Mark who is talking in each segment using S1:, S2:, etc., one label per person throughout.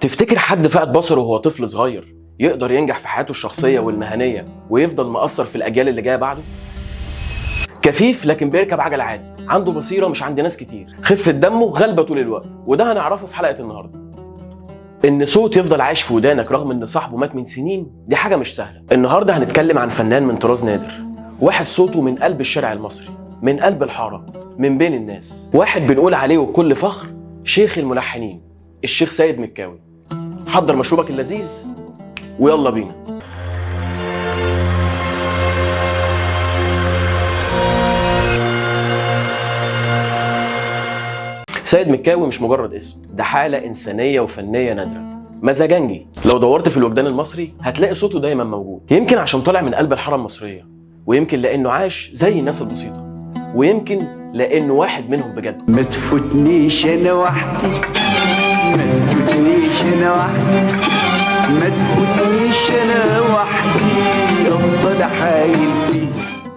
S1: تفتكر حد فقد بصره وهو طفل صغير يقدر ينجح في حياته الشخصية والمهنية ويفضل مأثر في الأجيال اللي جاية بعده؟ كفيف لكن بيركب عجل عادي، عنده بصيرة مش عند ناس كتير، خفة دمه غالبة طول الوقت، وده هنعرفه في حلقة النهاردة. إن صوت يفضل عايش في ودانك رغم إن صاحبه مات من سنين، دي حاجة مش سهلة. النهاردة هنتكلم عن فنان من طراز نادر، واحد صوته من قلب الشارع المصري، من قلب الحارة، من بين الناس، واحد بنقول عليه وبكل فخر شيخ الملحنين، الشيخ سيد مكاوي. حضر مشروبك اللذيذ ويلا بينا. سيد مكاوي مش مجرد اسم، ده حالة إنسانية وفنية نادرة. مزاجنجي، لو دورت في الوجدان المصري هتلاقي صوته دايما موجود، يمكن عشان طالع من قلب الحارة المصرية، ويمكن لأنه عاش زي الناس البسيطة، ويمكن لأنه واحد منهم بجد.
S2: ما تفوتنيش انا وحدي، ما تفوتنيش انا وحدي، ما تفوتنيش انا وحدي، افضل حايل فيك.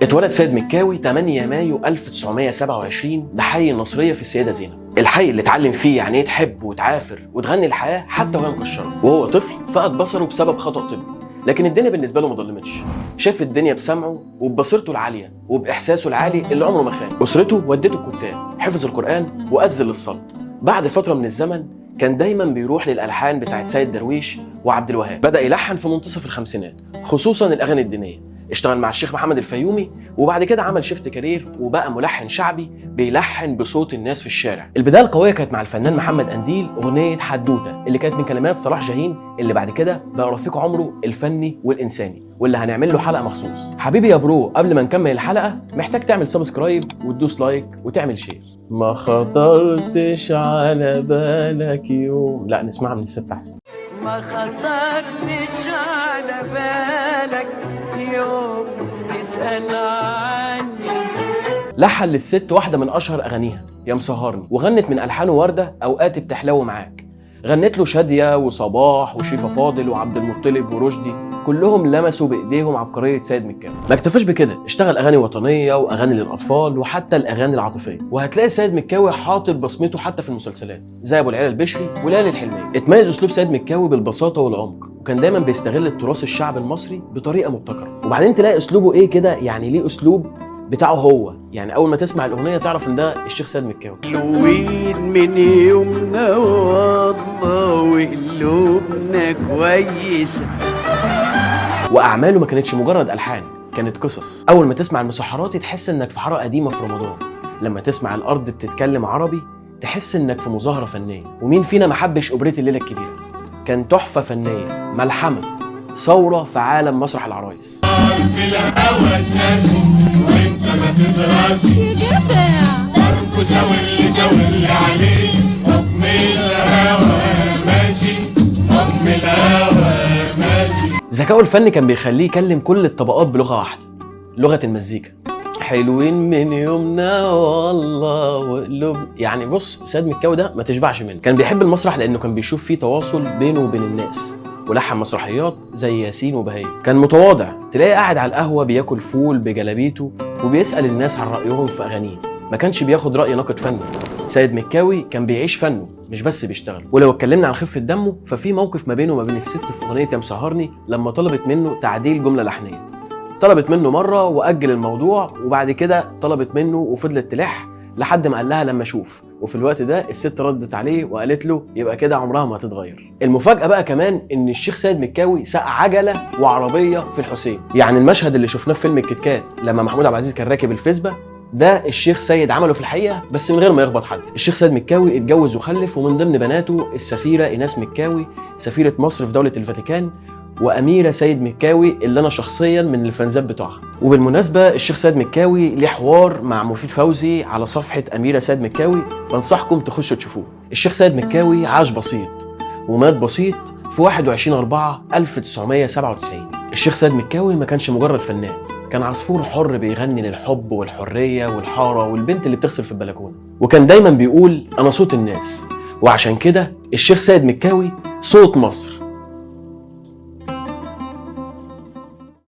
S1: اتولد سيد مكاوي 8 مايو 1927 بحي النصرية في السيدة زينب، الحي اللي اتعلم فيه يعني ايه تحب وتعافر وتغني الحياة حتى وهي مكشرة. وهو طفل فقد بصره بسبب خطأ طبي، لكن الدنيا بالنسبة له ما ضلمتش، شاف الدنيا بسمعه وببصيرته العالية وبإحساسه العالي اللي عمره ما خان. أسرته ودته الكتاب، حفظ القرآن وأذن للصلاة. بعد فترة من الزمن كان دايما بيروح للألحان بتاعت سيد درويش وعبد الوهاب. بدأ يلحن في منتصف الخمسينات، خصوصا الأغاني الدينية. اشتغل مع الشيخ محمد الفيومي، وبعد كده عمل shift career وبقى ملحن شعبي بيلحن بصوت الناس في الشارع. البداية القوية كانت مع الفنان محمد قنديل، اغنية حدوتة اللي كانت من كلمات صلاح جاهين، اللي بعد كده بقى رفيق عمره الفني والانساني، واللي هنعمل له حلقة مخصوص. حبيبي يا bro، قبل ما نكمل الحلقة محتاج تعمل subscribe وتدوس like وتعمل share. ما خطرتش على بالك يوم، لا نسمعها من الست احسن.
S3: ما خطرتش على بالك يوم تسأل عني.
S1: لحن للست واحدة من أشهر أغانيها يا مسهرني، وغنت من ألحانه وردة أوقات بتحلو معاك. غنت له شادية وصباح وشريفة فاضل وعبد المطلب ورشدي، كلهم لمسوا بإيديهم عبقرية سيد مكاوي. ما اكتفاش بكده، اشتغل أغاني وطنية وأغاني للأطفال وحتى الأغاني العاطفية. وهتلاقي سيد مكاوي حاطط بصمته حتى في المسلسلات زي أبو العلا البشري وليالي الحلمية. اتميز أسلوب سيد مكاوي بالبساطة والعمق، وكان دايما بيستغل التراث الشعبي المصري بطريقة مبتكرة. وبعدين تلاقي أسلوبه إيه كده، يعني ليه أسلوب بتاعه هو، يعني اول ما تسمع الاغنية تعرف ان ده الشيخ سيد مكاوي.
S2: حلوين من يومنا والله وقلوبنا كويسة.
S1: واعماله ما كانتش مجرد الحان، كانت قصص. اول ما تسمع المسحراتي تحس انك في حارة قديمة في رمضان، لما تسمع الارض بتتكلم عربي تحس انك في مظاهره فنية. ومين فينا ما حبش اوبريت الليلة الكبيرة؟ كان تحفة فنية، ملحمة، ثورة في عالم مسرح العرايس.
S4: في الهوى شاسي وانت ما تدراسي، فرق شاور شاور عليه، حكم الهوى ماشي، حكم الهوى ماشي.
S1: ذكائه الفني كان بيخليه يكلم كل الطبقات بلغه واحدة، لغة المزيكا. حلوين من يومنا والله وقلوب، يعني بص سيد مكاوي ده ما تشبعش منه. كان بيحب المسرح لانه كان بيشوف فيه تواصل بينه وبين الناس، ولحن مسرحيات زي ياسين وبهية. كان متواضع، تلاقيه قاعد على القهوة بياكل فول بجلابيته وبيسأل الناس عن رأيهم في أغانيه، ما كانش بياخد رأي ناقد فني. سيد مكاوي كان بيعيش فنه مش بس بيشتغل. ولو اتكلمنا عن خفة دمه ففي موقف ما بينه وما بين الست في أغنية يا مسهرني لما طلبت منه تعديل جملة لحنية. طلبت منه مرة وأجل الموضوع، وبعد كده طلبت منه وفضلت تلح لحد ما قال لها لما اشوف، وفي الوقت ده الست ردت عليه وقالت له يبقى كده عمرها ما هتتغير. المفاجأة بقى كمان ان الشيخ سيد مكاوي ساق عجلة وعربية في الحسين. يعني المشهد اللي شفناه في فيلم الكتكات لما محمود عبد العزيز كان راكب الفيسبا، ده الشيخ سيد عمله في الحقيقة بس من غير ما يخبط حد. الشيخ سيد مكاوي اتجوز وخلف، ومن ضمن بناته السفيرة إيناس مكاوي سفيرة مصر في دولة الفاتيكان، وأميرة سيد مكاوي اللي أنا شخصيا من الفانزات بتوعها. وبالمناسبة الشيخ سيد مكاوي ليه حوار مع مفيد فوزي على صفحة أميرة سيد مكاوي، بنصحكم تخشوا تشوفوه. الشيخ سيد مكاوي عاش بسيط ومات بسيط في 21/4/1997. الشيخ سيد مكاوي ما كانش مجرد فنان، كان عصفور حر بيغني للحب والحرية والحارة والبنت اللي بتغسل في البلكونة، وكان دايما بيقول أنا صوت الناس. وعشان كده الشيخ سيد مكاوي صوت مصر.